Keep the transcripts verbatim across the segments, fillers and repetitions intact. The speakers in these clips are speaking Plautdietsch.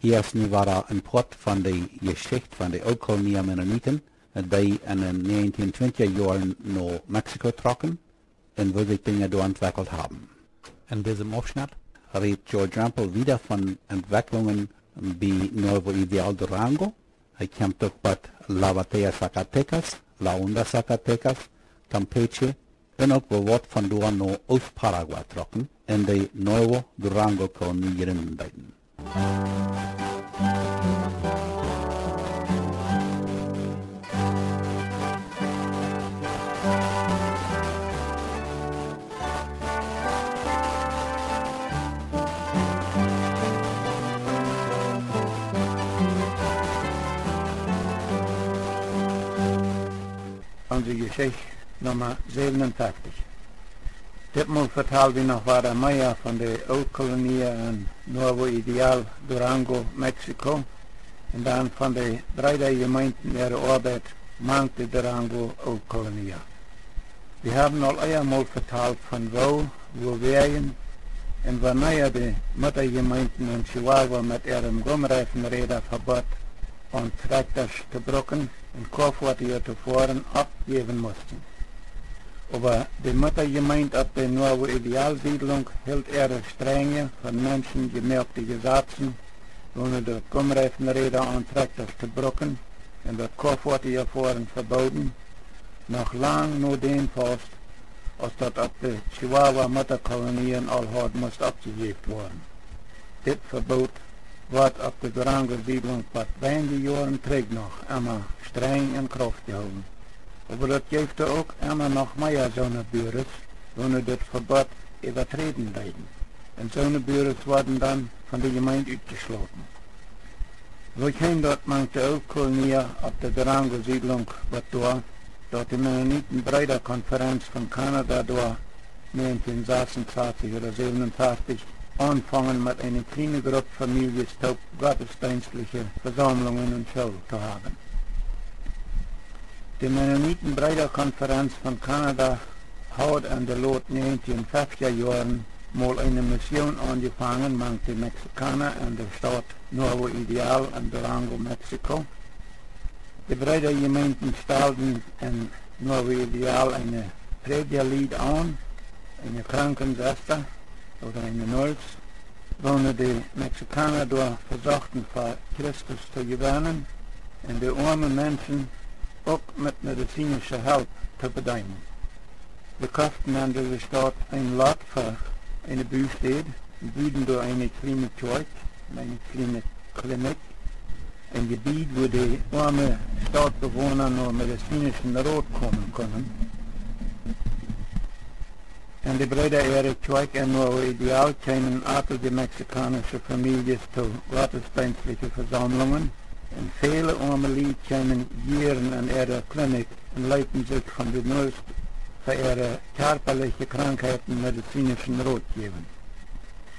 Hia es nu wada een Poat von de Jeschicht von de Ooltkolonia Mennoniten, dee en de näajentieen twintja Joaren no Mexiko trocken un woo sikj Dinja doa entwekjelt haben. In disem Aufschnett rät George Rempel wieda von Entwekjlungen bie Nuevo Ideal Durango. Hee kjemt uk bie La Batea Zacatecas, La Honda Zacatecas, Campeche un uk woo waut von doa no Oost-Paraguay trocken un de Nuevo Durango Kolonie jrinden deeden. Onse Jeschicht Numma säwenunfeftich. Ditmol vetal wie noch wada mea von de Ooltkolonie en Nuevo Ideal, Durango, Mexiko, un dan von de Breedajemeenten äare Oabeit mank de Durango Ooltkolonia. Wie haben aul eemol vetalt von woo, wuawäajen un wanea de Muttajemeenten en Chihuahua met äarem Gummireifenräda Vebott aun Trakjtasch to brucken un Koafoatieja to foaren oppjäwen musten. Oba de Muttajemeent opp de Nuevo Ideal Siedlunk hilt äare strenje, von Menschen jemoakte Jesazen, woo daut Gummireifenräda aun Trakjtasch to brucken un daut Koafoatieja foaren vebooden, noch lang no däm faust, aus daut opp de Chihuahua Muttakolonie aul haud must oppjejäft woaren. Dit Vebot wort opp de Durango Siedlunk bat weinje Joaren trigj noch emma strenj en Krauft jehoolen. Oba daut jeef doa uk emma noch mea soone Buares, woo dit Vebot äwaträden deeden. Un soone Buares worden dan von de Jemeent utjeschloten. Woo kjeem daut mank de Ooltkolonia opp de Durango Siedlunk bat doa, daut de Mennoniten Breedakonferenz von Kanada doa näajentieen sasunsastich ooda säwenunfeftich aunfungen met eene kjliene Grupp Famieljes toop gottesdeenstliche Vesaumlungen un School to haben? De Mennoniten Breedakonferenz von Kanada haud en de lote näajentieen feftja Joaren mol eene Mission aunjefangen mank de Mexikana en de Staut Nuevo Ideal en Durango, Mexiko. De Breedajemeenten stalden en Nuevo Ideal eene Prädjalied aun, eene Krankensesta ooda eene Nurse, woone de Mexikana doa vesochten fa Christus to jewennen un de oame Menschen uk met medizinische Help to bedeenen. Dee koften en dise Staut een Lot fa eene Bustäd un buden doa eene kjliene Kjoakj un eene kjliene Klinikj, een Jebied, wua de oame Stautbewona no medizinischen Rot komen kunnen. En de Breeda äare Kjoakj en Nuevo Ideal kjeemen atelje mexikaunische Famieljes to gottesdeenstliche Vesaumlungen, un väle oame Lied kjeemen jieren en äare Klinikj un leeten sikj von de Nurse fa äare kjarpaliche Krankheiten medizinischen Rot jäwen.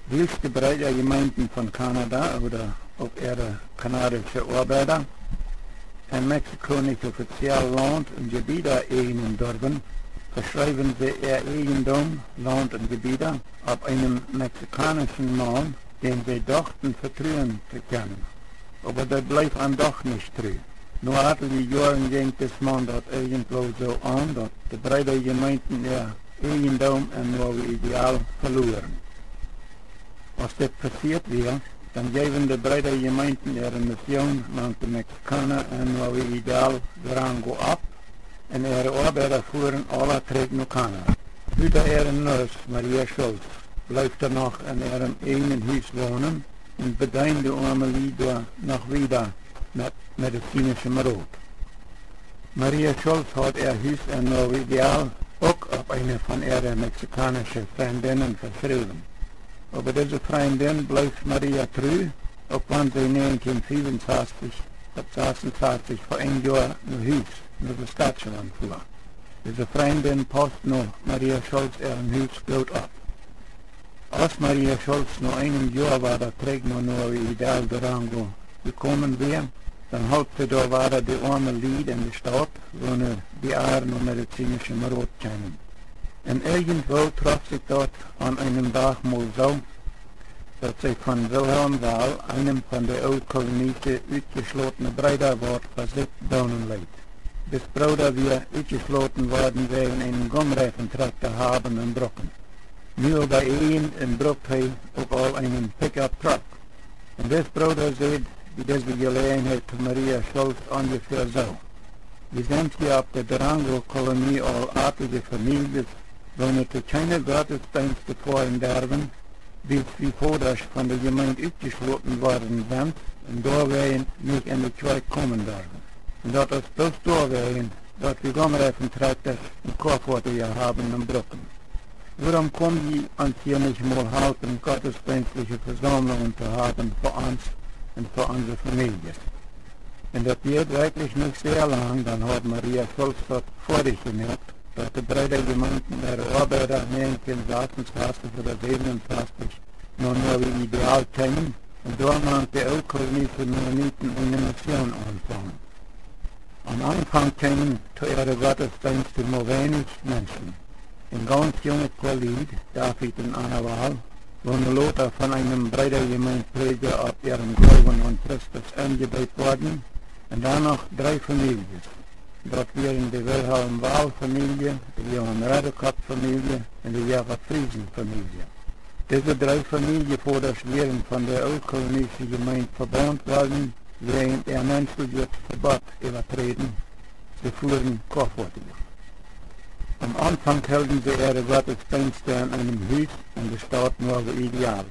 Wiels de Breedajemeenten von Kanada, ooda uk äare kanadische Oabeida, en Mexiko nich offiziell Launt un Jebieda äjnen durwen, veschreewen see äa Äjendom, Launt un Jebieda, opp eenen mexikaunischen Maun, däm see dochten vetruen to kjennen. Oba dee bleef an doch nich tru. No atelje Joaren jinkj dis Maun daut irjentwoo soo aun, daut de Breedajemeenten äa Äjendom en Nuevo Ideal veluaren. Aus dit passieet wia, dan jeewen de Breedajemeenten äare Mission mank de Mexikauna en Nuevo Ideal Durango opp, un äare Oabeida fuaren aula trigj no Kanada. Huta äare Nurse Maria Schulz bleef doa noch en äarem äjnen Hus wonen un bedeend de oame Lied doa noch wieda met medizinischen Rot. Maria Schulz haud äa Hus en Nuevo Ideal uk opp eene von äare mexikaunische Frindinnen veschräwen. Oba dise Frindin bleef Maria tru, uk wan see näajentieen fiefunsastich bat sasunsastich fa een Joa no Hus, no Saskatchewan fua. Dise Frindin paust no Maria Schulz äarem Hus goot opp. Aus Maria Schulz no eenem Joa wada trigj no Nuevo Ideal Durango jekomen wia, dan holp see doa wada de oame Lied en de Staut, woone bie äa no medizinischen Rot kjeemen. Un irjentwoo trof sikj daut aun eenem Dach mol soo, daut see von Wilhelm Wall, eenem von de ooltkolonische utjeschlotne Breeda, wort fa sikj doonen leet. Dis Brooda wia utjeschloten worden wäajen eenen Gumreifentrakjta haben un brucken. Nu oba äjen un brukt hee uk aul eenen Pickup Truck. Un dis Brooda säd bie dise Jeläajenheit to Maria Schulz onjefäa soo: Wie sent hia opp de Durango Kolonie aul atelje Famieljes, woone to kjeene Gottesdeenste foaren derwen, wiels wie Vodasch von de Jemeent utjeschloten worden sent un doawäajen nich en de Kjoakj komen derwen. Un daut es bloos doawäajen, daut wie Gumreifentrakjtasch un Koafoatija haben un brucken. Wuarom kjenn jie ons hia nich mol halpen, gottesdeenstliche Vesaumlungen to haben fa ons un fa onse Famieljes? Un daut dieed werkjlich nich sea lang, dan haud Maria Schulz daut foadich jemoakt, daut de Breedajemeent äare Oabeida näajentieen sasunsastich ooda säwenunsastich no Nuevo Ideal kjeemen un doa mank de ooltkolonische Mennoniten eene Mission aunfungen. Aum Aunfank kjeemen to äare Gottesdeenste mau weinich Menschen. Een gaunz junget Poa Lied, David un Anna Wall, woone lota von eenem Breedajemeent Prädja opp äaren Gloowen aun Christus enjedeept worden, un dan noch dree Famieljes. Daut wieren de Wilhelm Wall Famielje, de Johann Redekop Famielje un de Jakob Friesen Famielje. Dise dree Famieljevodasch wieren von de ooltkolonische Jemeent vebaunt worden, wäajen äa menscheljet Vebott äwaträden. See fuaren Koafoatija. Aum Aunfank hilden see äare Gottesdeenste en eenem Hus en de Staut Nuevo Ideal.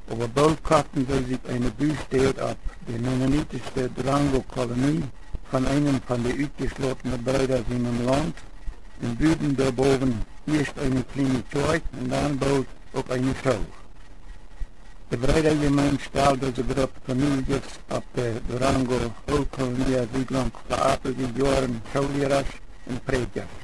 Oba boolt kofften see sikj eene Bustäd opp de mennonitische Durango Kolonie von eenem von de utjeschlotne Breeda sienem Launt un buden doa bowen ieescht eene kjliene Kjoakj un dan boolt uk eene School. De Breedajemeent stald dise Grupp Famieljes opp de Durango Ooltkolonia Siedlunk fa atelje Joaren Schoollierasch un Prädjasch.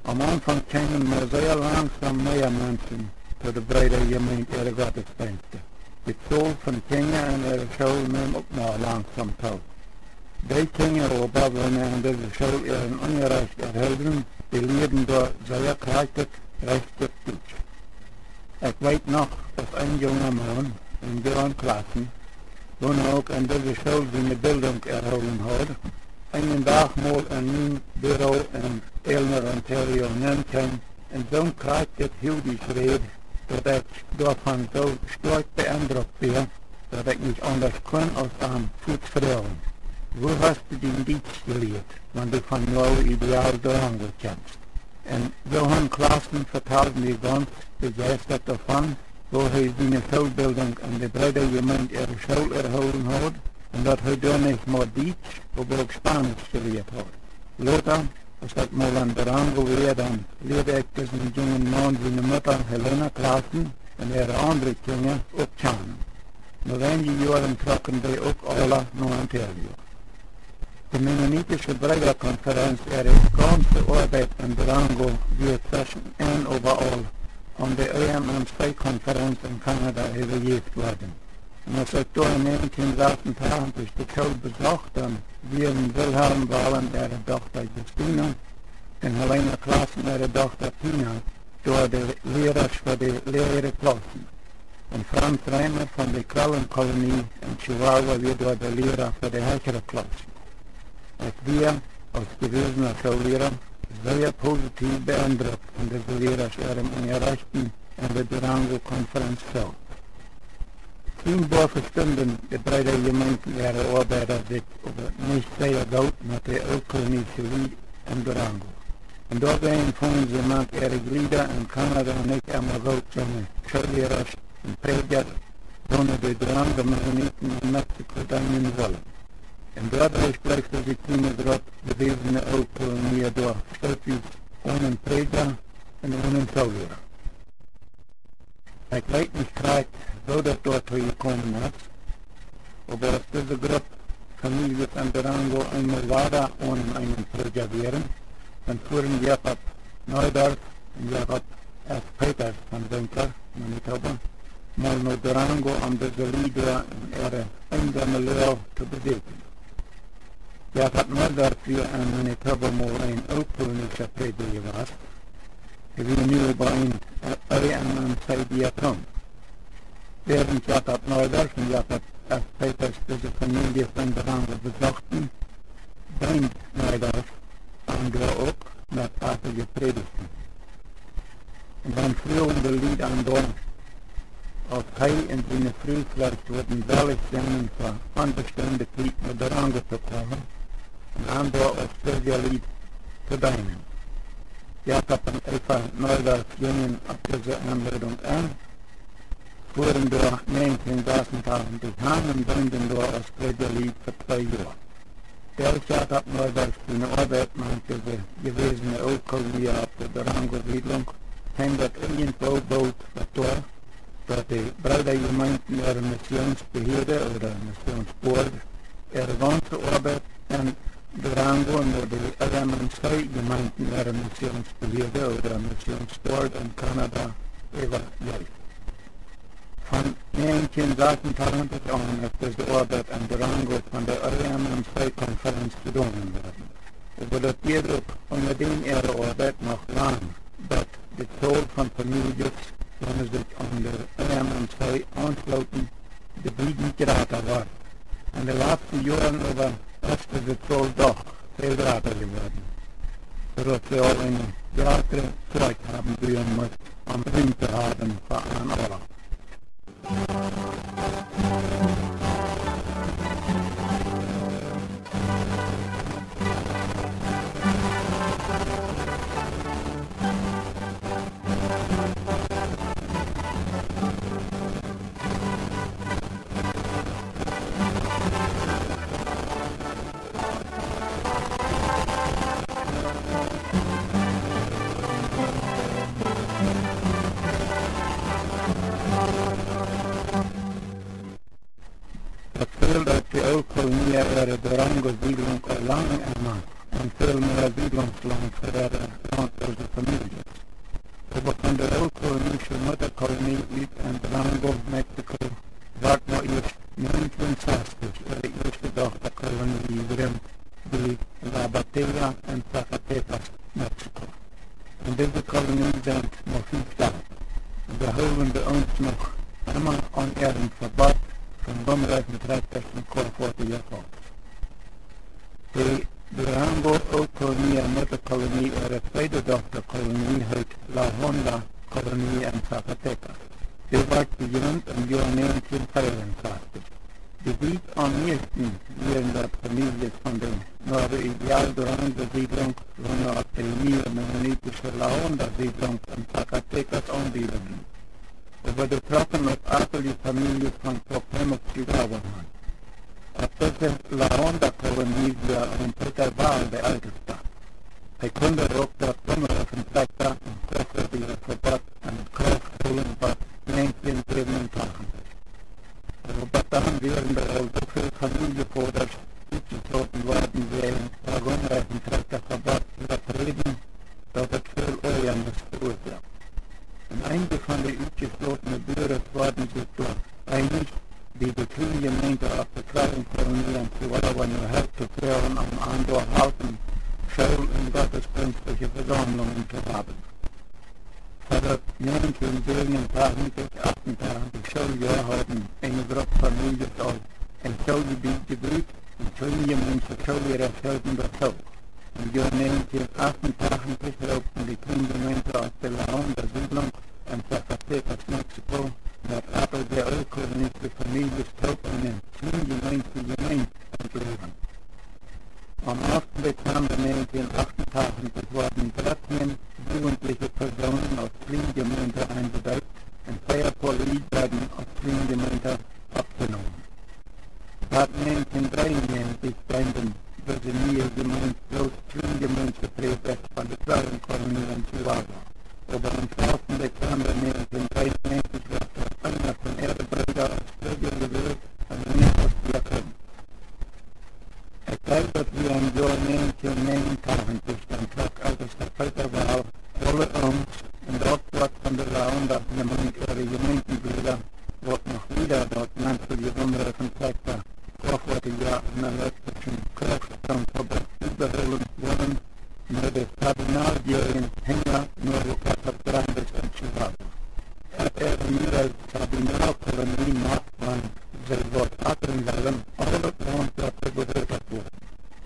Aum Aunfank kjeemen mau sea langsom mea Menschen to de Breedajemeent äare Gottesdeenste. De Tol von Kjinja en äare School neem uk mau langsom too. Dee Kjinja oba, woone en dise School äaren Unjarecht erhilden, dee lieeden doa sea krakjtet, rajchtet Dietsch. Ekj weet noch, aus een junga Maun en Johan Klassen, woona uk en dise School siene Bildunk erhoolen haud, eenen Dach mol en mien Büro en Aylmer, Ontario nenkjeem un soon krakjtet Huagdietsch räd, daut ekj doavon soo stoakj be'endrukt wia, daut ekj nich aundasch kunn aus am fuaz froagen: Wua hast du dien Dietsch jelieet, wan du von Nuevo Ideal Durango kjemst? Un Johan Klassen vetald mie gaunz bejeistat doavon, woo hee siene Schoolbildunk en de Breedajemeent äare School erhoolen haud un daut hee doa nich mau Dietsch, oba uk Spaunisch jelieet haud. Lota, aus ekj mol en Durango wia, dan lieed ekj disen jungen Maun siene Mutta Helena Klassen un äare aundre Kjinja uk kjanen. No weinje Joaren trocken dee uk aula no Ontario. De Mennonitische Breedakonferenz äare gaunze Oabeit en Durango wia tweschen enn oba aul aun de E M M C Konferenz en Kanada äwajäft worden. Un aus ekj doa en näajentieen sasuntachentich de School besocht, dan wieren Wilhelm Wall un äare Dochta Justina un Helena Klassen äare Dochta Tina doa de Lierasch fa de läajre Klaussen. Un Franz Reimer von de Krallenkolonie en Chihuahua wia doa de Liera fa de hechere Klaussen. Ekj wia, aus jewäsena Schoolliera, sea positiev be'endrukt von dise Lierasch äarem Unjarechten en de Durango Konferenz too. Kjeenboa vestunden de Breedajemeenten äare Oabeida sikj oba nich sea goot met de ooltkolonische Lied en Durango. Un doawäajen fungen see mank äare Jlieda en Kanada nich emma goot soone Schoollierasch un Prädjasch, woone de Durango Mennoniten en Mexiko deenen wullen. Un doaderch bleef dise kjliene Grupp jewäsene Ooltkolonia doa stootwies onen Prädja un onen Schoolliera. Ekj weet nich krakjt, woo daut doatoo jekomen es, oba aus dise Grupp Famieljes en Durango eemol wada onen eenen Prädja wieren, dan fuaren Jakob Neudorf un Jakob S. Peters von Winkler, Manitoba, mol no Durango, om dise Lied doa en äare eensome Loag to besieekjen. Jakob Neudorf wia en Manitoba mol een ooltkolonischa Prädja jewast. Hee wia nu oba een E M M C Diakon. Wäarent Jakob Neudorf un Jakob F. Peters dise Famielje von Durango besochten, deend Neudorf an doa uk met atelje Prädichten. Un dan fruagen de Lied an doa, auf hee un siene Fru veleicht wudden wellich sennen, fa onbestemde Tiet no Durango to komen un an doa aus Prädja Lied to deenen. Jakob un Eva Neudorf jungen opp dise Enleidunk en, fuaren doa näajentieen sasuntachentich han un deenden doa aus Prädja Lied fa twee Joa. Deel Jakob Neudorf siene Oabeit mank dise jewäsne Ooltkolonia opp de Durango Siedlunk, kjeem daut irjentwoo boolt doatoo, daut de Breedajemeenten äare Missionsbehieed ooda Missionsboard äare gaunze Oabeit en Durango no de R M M C Jemeenten äare Missionsbehieed ooda Missionsboard en Kanada äwajeef. Von näajentieen sasuntachentich aun es dise Oabeit en Durango von de R M M C Konferenz jedonen worden. Oba daut dieed uk unja dän äare Oabeit noch lang, daut de Tol von Famieljes, waut sikj aun de R M M C aunschlooten, de Bieden jrata wort. En de latste Joaren oba es dise Tol doch väl jrata jeworden, soo daut see aul eene jratre Kjoakj haben buen must, om Rum to haben fa an aula. Daut fäld de Ooltkolonia äare Durango Siedlunk aul lang emma, un väl mea Siedlungslaunt fa äare launtloose Famieljes. Oba von de ooltkolonische Muttakolonie ut en Durango, Mexiko, wort mau ieescht näajentieen sastich äare ieeschte Dochtakolonie jejrindt, bie La Batea en Zacatecas, Mexiko. En dise Kolonie sent mau fief Doag. Un see hoolen bie ons noch emma aun äaren Vebott von Gummireifen, Trakjtasch un Koafoatija. De Durango Ooltkolonia Muttakolonie äare tweede Dochtakolonie heet La Honda Kolonie en Zacatecas. Dee wort jejrint em Joa näajentieen veeaunsastich. De Lied aum mieeschten wieren daut Famieljes von de Nueva Ideal Durango Siedlunk, waut opp de niee mennonitische La Honda Siedlunk en Zacatecas aunsiedlen. Oba doa trocken uk atelje Famieljes von Cuauhtémoc, Chihuahua han. Opp dise La Honda Kolonie wia Juan Peter Vaal de Eltesta. Hee kunn uk daut Gummireifen Trakjta un Koafoatija Vebott en Krauft hoolen bat näajentieen säwenuntachentich. Oba bat dan wieren doa aul soo väl Famieljevodasch utjeschloten worden wäajen Gummireifen Trakjta Vebott äwaträden, daut et väl Oajanis veruasoakt. Un eenje von de utjeschlotne Buaren worden sikj doa eenich, bie de Kjleenjemeent opp de Kolonie en Chihuahua no Help to froagen, om an doa halpen, School un gottesdeenstliche Vesaumlungen to haben. Fa daut näajentieen säwenuntachentich, achtentachentich Schooljoa hauden eene Grupp Famieljes aul een Schooljebied jebut un Kjleenjemeent Schooljerecht hoolen doatoo. Em Joa näajentieen achtentachentich roopten de Kjleenjemeent opp de La Honda Siedlunk en Zacatecas, Mexiko, met atelje ooltkolonische Famieljes toop eene Kjleenjemeent, Jemeent em Läwen. Aum alften Dezember näajentieen achtentachentich worden dartieen jugentliche Persoonen aus Kjleenjemeent enjedeept un vea Poa Lied worden aus Kjleenjemeent oppjenomen. Bat näajentieen dreeunäajentich deenden dise niee Jemeent bloos Kjleenjemeent Prädjasch von de Kolonie en Chihuahua. Oba aum twalften Dezember näajentieen dreeunäajentich wort doa eena von äare Breeda aus Prädja jewält un eena aus Diakon. Ekj weet, daut wie em Joa näajentieen näajenuntachentich dan trock Eltesta Peter Vaal aule Ooms un daut Poat von de La Honda Jemeent äare Jemeentenjlieda, waut noch wieda daut Menschelje Wunda von Trakjta, Koafoatija un elektrischen Krauftstrom Vebott utbehoolen worden, no de Kardinalkjoakj hinja Nuevo Casas Grandes en Chihuahua. Ea äare Nieda-Sabinalkolonie moakt, wan see waut akren wellen, aule Launt, waut doa bewirtschaft woat.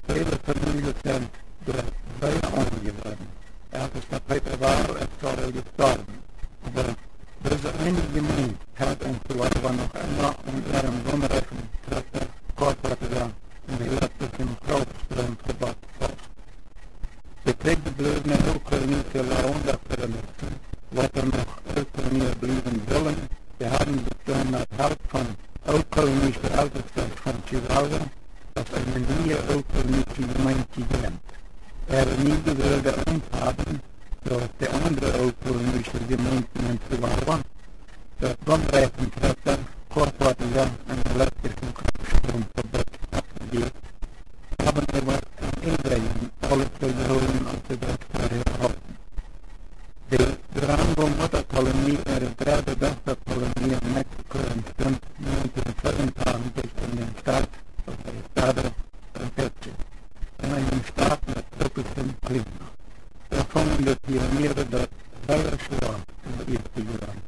Väle Famieljes sent doa sea oam jeworden. Ea Peter Wahl es doa aul jestorwen. Oba dise eene Jemeent haft en Chihuahua noch emma aun äarem rumreifen Trakta Corporativa un de Elektrik un Krauftstroombot faust. De trigjjebliewen Ooltkolonische Launt, waut doa noch Ooltkolonia bliewen wellen, dee haben sikj dan met Help von Ooltkolonische Eltestasch von Chihuahua aus eene niee Ooltkolonische Jemeent jejrint. Äare niee Wieed haben, daut de aundre Ooltkolonische Jemeenten en Chihuahua, daut Gummireifen Trakta Corporativa un Elektrischen Krauftstroombot aufjejäft, haben äwa en Inseenen aules veloaren, aus see daut verhäa hauden. De Durango Muttakolonie, äare dredde Dochtakolonie en Mexiko, entstunt näajentieen veeauntachentich en dän Staat, ooda Estado Campeche, en eenem Staat met tropischem Klima. Doa fungen de Pioniere daut sea schwoa, äare ieeschte Joaren.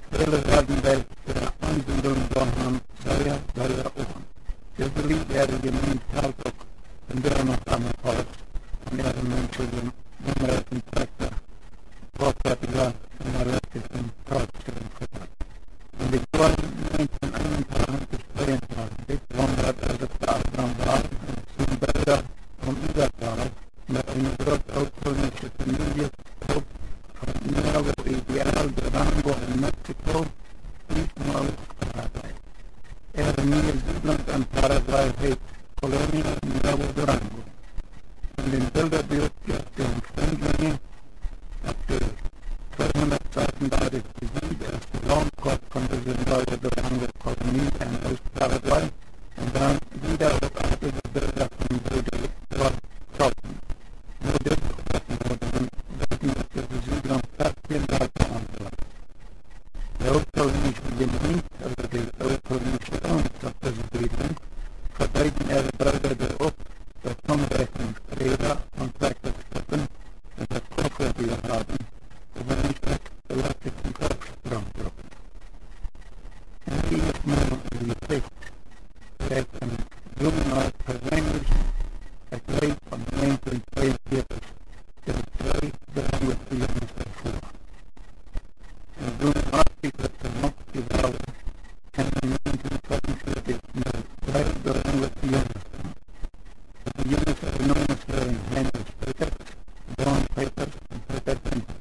Väle worden bie äare Aunsiedlunk doahan sea, sea oam. Dise Lied äare Jemeent helt uk vondoag noch aun faust, un äare Menschen sent Gummireifen Trakta Corporativa un Elektrischen Krauftstroombot. En de Joaren näajentieen eenuntachentich, tweeuntachentich, wandad Abraham Wahl un siene Breeda von Isabel met eene groote Ooltkolonische Famielje toop von Nuevo Ideal, Durango en Mexiko, no Paraguay. Äare niee Siedlunk en Paraguay heet Colonia Nuevo Durango. En dän Bildabuak jeft dän Findlinge opp de tweehundatsasundartich Sied es de Laundkoat von dise Nuevo Durango Kolonie en Oost-Paraguay un dan wieda uk aul de Bilda von Breeda Trakten. No dit Oppnomen wudden opp dise Siedlunk feftieen Dörpa aunjelajcht. De Ooltkolonische Jemeent, ooda de Ooltkolonische Owns opp dise Siedlunk, vedeenden äare Breeda doaropp, daut Gummireifen Breeda un Trakta stoppen un daut Kofferdeel haben, oba nich daut Elektrischen Krauftstroombot. En dise Moonat en de Jeschicht jeft en Blumenthal perseenlich daut Leet von näajentieen tweeunvieetich, de dree Durango Pioniere väa. En Blumenthal es daut Mootjewalt en näajentieen tweeunvieetich met dree Durango Pioniere. De Junges äare Nomes wieren Heinrich Peters, John Peters un Peter Hendricks.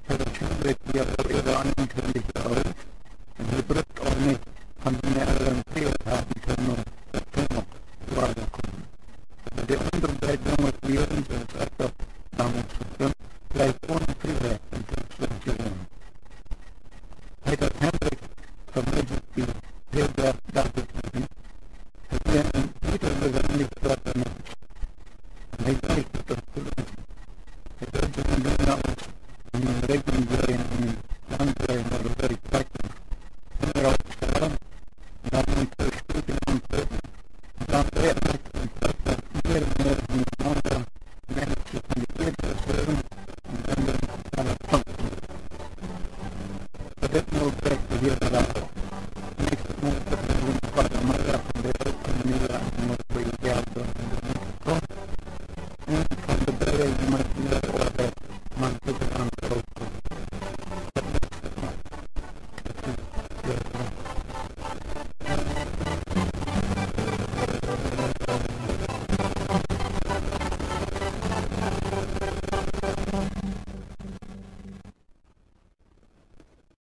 Peter Hendricks wia aul äwa eenuntwintich Joa oolt un hee brukt aul nich von siene Elren Tiet haben, om no Timucua to komen. Oba de aundre beid Junges wieren, soo aus ekj daut donmols vestund, veleicht one Fieerecht en Tiet jewant. Peter Hendricks, von Mexiko, Hilda David, hee wia een guta, perseenlicha, stoakja Mensch. Un hee deed daut uk too. Hee deed sikj en Duna aus en Reagan J.